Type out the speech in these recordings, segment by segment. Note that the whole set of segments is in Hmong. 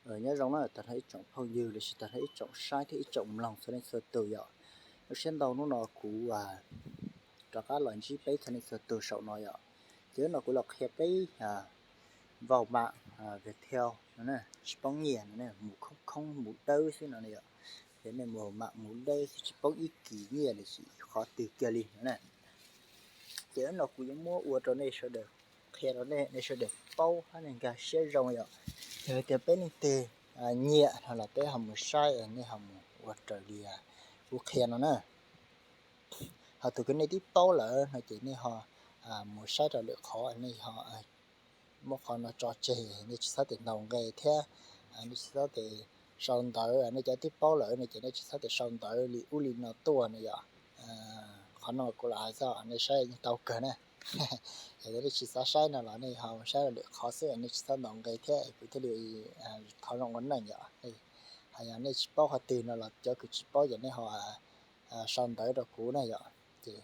Nyob zoo na tag nrho ib tsoom phooj ywg los sis tag nrho ib tsoom saib thiab ib tsoom mloog txhua leej txhua tus yom. Zoo siab ntau hnub no kuv rov qab los ntsib peb txhua leej txhua tus saum no yom. Ces hnub no kuv los qhia peb vau mam Viettel no tsis poob nyiaj no, mus khoob khoob mus dawb xwb no yom. Ces nej mus mam mus dawb xwb tsis poob ib kis nyiaj los sis qhov twg kiag li no na. Ces hnub no kuv yuav muab ua rau nej sawv daws, qhia rau nej, nej sawv daws paub hab nej nkag siab zoo yom. Yog tias peb leej twg nyiam no los peb ho mus saib, nej ho mus ua raws li kuv qhia no na. Ho tus kws nej twb paub lawm no ces nej ho mus saib rau lwm qhov, nej ho muab qhov no tso tseg, nej tsis txhob tes ntaus nqe thiab nej tsis txhob tes sau ntawv. Nej cov twb paub lawm no ces nej tsis txhob tes sau ntawv li ub li no tuaj no yom. Qhov no kuv lam hais txog nej saib yeej tau kawg na. Yog nej tsis xav saib no los nej ho saib rau lwm qhov xwb, nej tsis txhob ntaus nqe thiab kuv thiaj li thov zoo ua neej yom. Hos yog nej tsis paub qhov twg no los cov kws tsis paub ces nej ho sau ntawv rau kuv na yom. Ces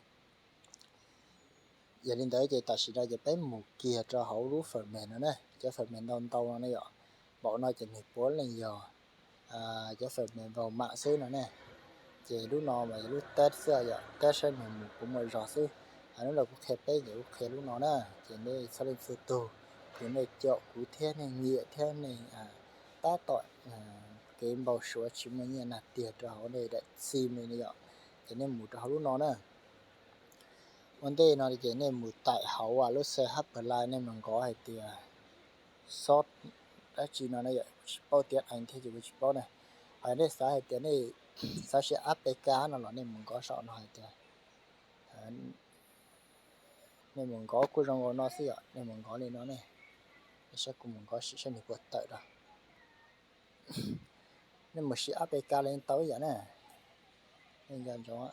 yog li ntawd ces tam sim no ces peb mus kiag rau hauv lub fawm mem no na, cov fawm mem ntau ntau no ne yom. Npaum no ces nws puav leej yog cov fawm mem vau mam xwb no ne. Ces lub no mas yog lub teb xwb yom, teb saib nws mus puas muaj zog xwb. Hnub no kuv qhia peb ces kuv qhia lub no na. Ces nej txhua leej txhua tug kws nej caum kuv thiab nej nyiam thiab nej tab tom kev npau suav tsis muaj nyiaj nag tiag rau hauv nej daim txim no yom, ces nej mus rau hauv lub no na. Ua ntej no ces nej mus taim hauv lub xe hab plas, nej mus nkov hais tias xov dab tsi no ne yom, kuv tsis paub tiav ees thiab ces kuv tsis paub na. Hos nej xav hais tias nej xav siv A P K no los nej mus nkov saum no hais tias, nej mus nkov kuj zoo nkaus no xwb yom, nej mus nkov li no ne. Nej saib kuv mus nkov sim saib nws puas tawm rau. Nej mus siv A P K los yeej tau ib yam na. Nej nco ntsoov,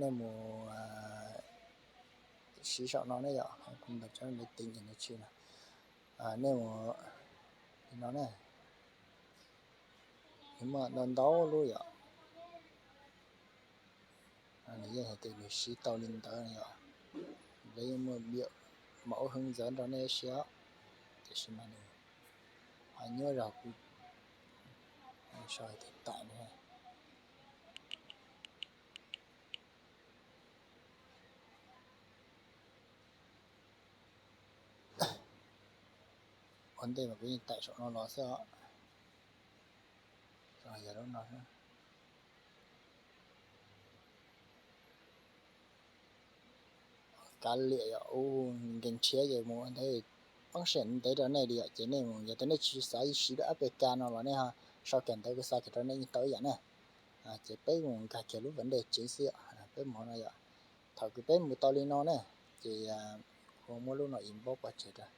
nej mus siv saum no ne yom, kuv ntaus cov me tiv nyem no tsis no, nej mus li no ne. Nws muaj ntau ntau lub yom. Nws yeej hais tias nws siv tau li ntawd yom. Lawv yeej muaj npiam maum ub hwv ntxawv nrog nej siv, tiam sis mas nws ho nyuaj zog kuv sau hais tias taim no. Ua ntej mas kuv yeej taim saum no los xwb os. Yog lub no kav liam yom, ub nkees nrhiav ces mus ua ntej, poob siab ntev rau nej li yom. Ces nej mus, yog tias nej tsis xav siv lub A P K no los nej ho sau kiag ntawv kuv xa kiag rau nej yeej tau ib yam na. Ces peb mus nkag kiag lub vas dej tsev xwb yom, peb mus no yom. Thaum kws peb mus tau li no ne, ces kuv muab lub no inbox pov tseg rau.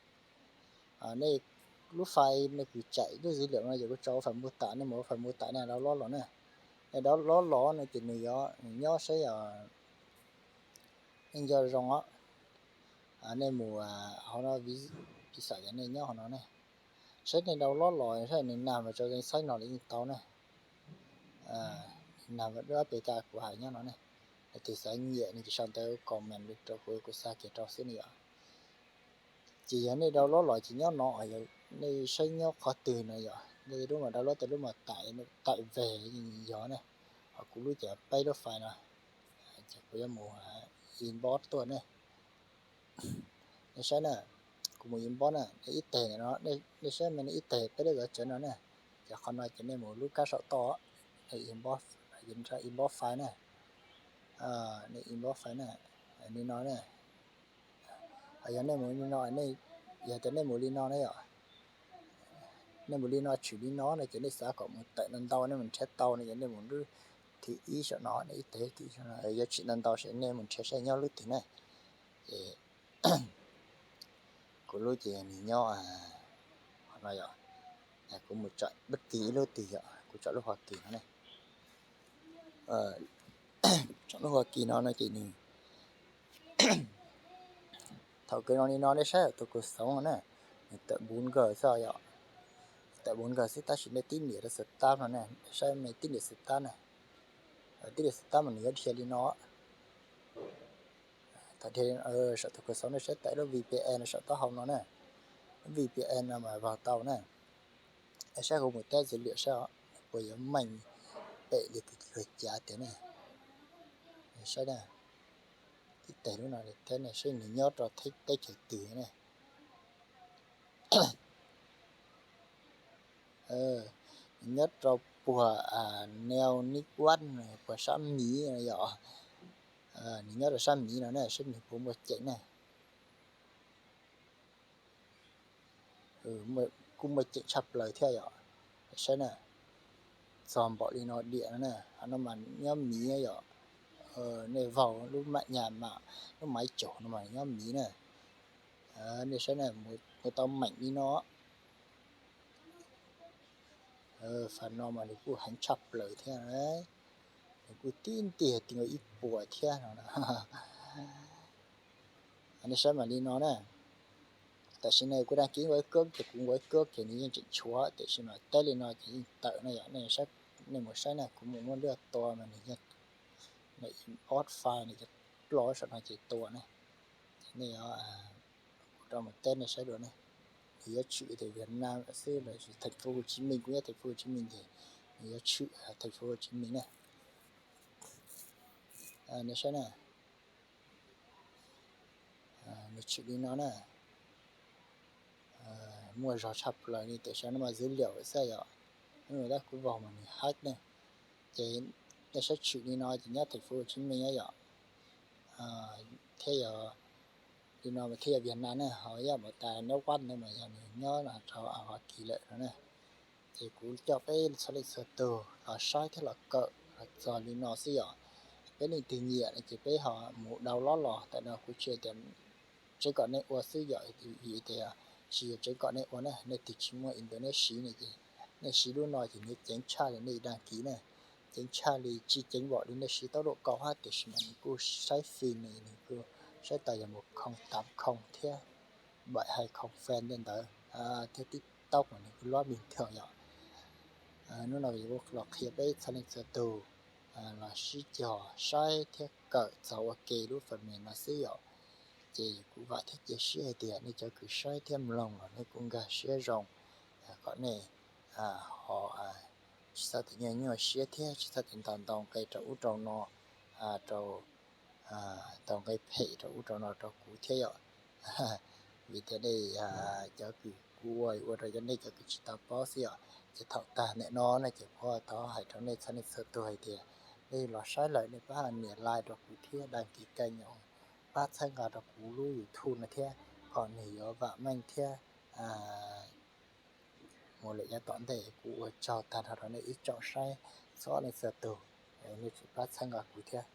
Nej lub file nej kws tsaim lub dữ liệu no ces kuv tso ua fais mô tả, nej mus ua fais mô tả nej download los na. Nej download los no ces nws yuav, nws nyob saib os, nej nco zoo os. Nej mus hauv no, piv xam tias nej nyob hauv no ne, saib nej download los saib nws nag mas rau danh sách no los yeej tau ne. Nag lub A P K kuv hais nyob no ne. Leej twg xav nyiam no ces sau ntawv comment li rau kuv, kuv xa kiag rau xwb ne yom. Ces yog nej download los ces nyob no, nej saib nyob qhov twg no yom, nej lub mas download tau lub mas taim, taim veg yog ne. Ho kuv lub ces peb lub file no, ces kuv yuav mus inbox tuaj ne. Nej saib na, kuv mus inbox na, nej ib teg no, nej saib mas nej ib teg peb lub zov tsawv no na. Ces qhov no ces nej mus lub kab saum toj, nej inbox, inbox file na. Nej inbox file na, li no na. Yog nej mus li no, yog tias nej mus li no ne yom, nej mus li no tshwm li no no ces nej xav kom mus tawm ntau ntau nej mus nrhiav tau no ces nej mus lub thib ib saum no, nej ib teg thib ib saum no, yuav tshwm ntau ntau ces nej mus nrhiav saib nyob lub twg na. Ces kuv lub ces nws nyob no yom, kuv mus tsom bất kỳ ib lub twg yom, kuv tsom lub Hoa Kỳ no ne. Tsom lub Hoa Kỳ no no ces nws, thaum kws no li no nej saib tus kws xoov no na, nws tawm bốn G xwb yom, tawm bốn G xwb tab sis nej tib niam rau start no ne, saib nej tib niam start na, tib niam start mas nws yuav dhia li no. Thaum dhia, saum tus kws xoov nej saib tawm lub VPN no saum taub hau no na. V P N no mas vau tau na. Saib kuv mus teb dữ liệu saib puas yuav meej pem li kuv cav tias ne. Saib na, tib teg lub no teb ne, saib nws nyob rau teb chaws twg ne. Nws nyob rau puag Neo Nik Vat, puag sab Miv no yom. Nws nyob rau sab Miv no ne, saib nws puas muaj ceem ne. Kuj muaj ceem tshaj plaws thiab yom. Saib na, txog npaum li no diam no na, no mas nyob Miv yom. Nej vau lub maj nyas mas, lub maiv caum no mas nyob Miv na. Nej saib na, mus tau meem li no. Fas no mas nws kuj heev tshaj plaws thiab, nws kuj tib ntiag ti ib puas thiab no. Nej saib mas li no na, tam sim no kuv dag kis nkaus ib kub ces kuv nkaus ib kub ces nws yeej tseem tshuav, tiam sis mas teb li no ces yeej tawm no yom. Nej mus saib na, kuv mus muab lwaj tua mas nws yeej, nws ob fai nws cov ploj saum no ces tua na. Nej, kuv rau mus teb nej saib dua ne, nws yuav tshwm tias Việt Nam xwb los sis thành phố Hồ Chí Minh, kuv nyob thành phố Hồ Chí Minh ces nws yuav tshwm thành phố Hồ Chí Minh na. Nej saib na, nws tshwm li no na. Muaj zog tshaj plaws li, tiam sis no mas dữ liệu xwb yom. Tab kuv vau mas nws hack ne. Ces nej saib tshwm li no ces nyob thành phố Hồ Chí Minh yom. Thiab yog li no mas thiaj yog Việt Nam ne, ho yog mus tas nyob Vat ntawd mas yog nws nyob rau Hoa Kỳ lawm no na. Ces kuv coj peb txhua leej txhua tus los saib thiab los kawm los txog li no xwb yom. Peb leej twg nyiam no ces peb ho mus download los tam no, kuv tsis tias tseev kom nej ua xwb yom, vim tias tsis yog tseev kom nej ua na, nej twb tsis muaj internet siv no ces nej siv lub no ces nws ceev tshaj li nej đăng ký na, ceev tshaj li, tsis ceev npaum li nej siv tốc độ cao hab, tiam sis mas nws kuj saib fast ne, nws kuj saib tas yog mus khoo tav khoo thiab bảy hai không fan tej ntawd, thiab TikTok mas nws kuj lob bình thường yom. Hnub no kuv los qhia peb txhua leej txhua tus los sib cog saib thiab kawm txog ua ke lub phần mềm no xwb yom. Ces kuv vam thiab cia siab hais tias nej cov kws saib thiab mloog los nej kuj nkag siab zoo, kom nej ho tsis txhob tias nyuaj nyuaj siab thiab tsis txhob tias ntaus ntaus nqe rau ub rau no, rau ntaus nqe phem rau ub rau no rau kuv thiab yom. Vim tias nej cov kws kuv ua, ua rau cov nej cov kws tsis tau paub xwb yom. Ces thaum tag ntawm no no ces kuv thov hais rau nej txhua leej txhua tus hais tias nej los saib lawm nej pab nias like rau kuv thiab đăng ký kênh, pab txhawb nqa rau kuv lub YouTube no thiab, kom nws yuav vam meej thiab mus lawm yav tom ntej. Kuv ua tsaug tag nrho rau nej ib tsoom saib txhua leej txhua tus, nej tsis pab txhawb nqa kuv thiab.